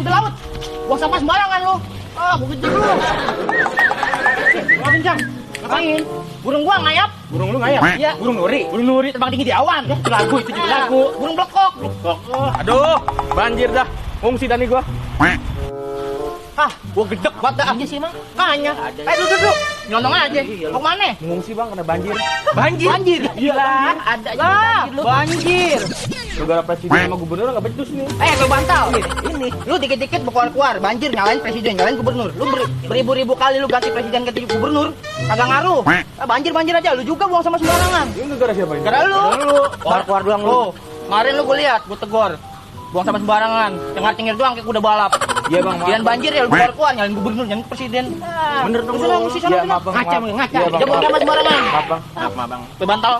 udah laut. Buang sampah sembarangan lu. Ah, gua gede lu. Kencang. Ngapain? Burung gua ngayap. Burung lu ngayap? Iya. Burung nuri? Burung nuri terbang tinggi di awan. Ya, itu lagu itu juga lagu. Burung blekok. Aduh, banjir dah. Ngungsi dah nih gua. Ah, gua gedek banget dah. Aja sih, Mang. Makanya. Duduk. Nyondong aja. Mau kemana? Ngungsi bang, kena banjir. Banjir. Gila, ada aja banjir lu. Banjir. Negara presiden sama gubernur nggak becus nih. Lu bantal. Ini. Lu dikit-dikit berkuar-kuar. Banjir nyalain presiden, nyalain gubernur. Lu beribu-ribu kali lu ganti presiden ganti gubernur. Kagak ngaruh. Banjir aja. Lu juga buang sama sembarangan. Ini negara siapa ini? Gara lu. Keluar doang lu. Kemarin lu gue lihat, gue tegor. Buang sama sembarangan. Cengar-cengir doang kayak kuda balap. Iya bang. Kian banjir ya lu keluar nyalain gubernur, nyalain presiden. Bener dong. Ngaca. Ngaca. Jangan buang sama sembarangan. Maaf bang. Bantal.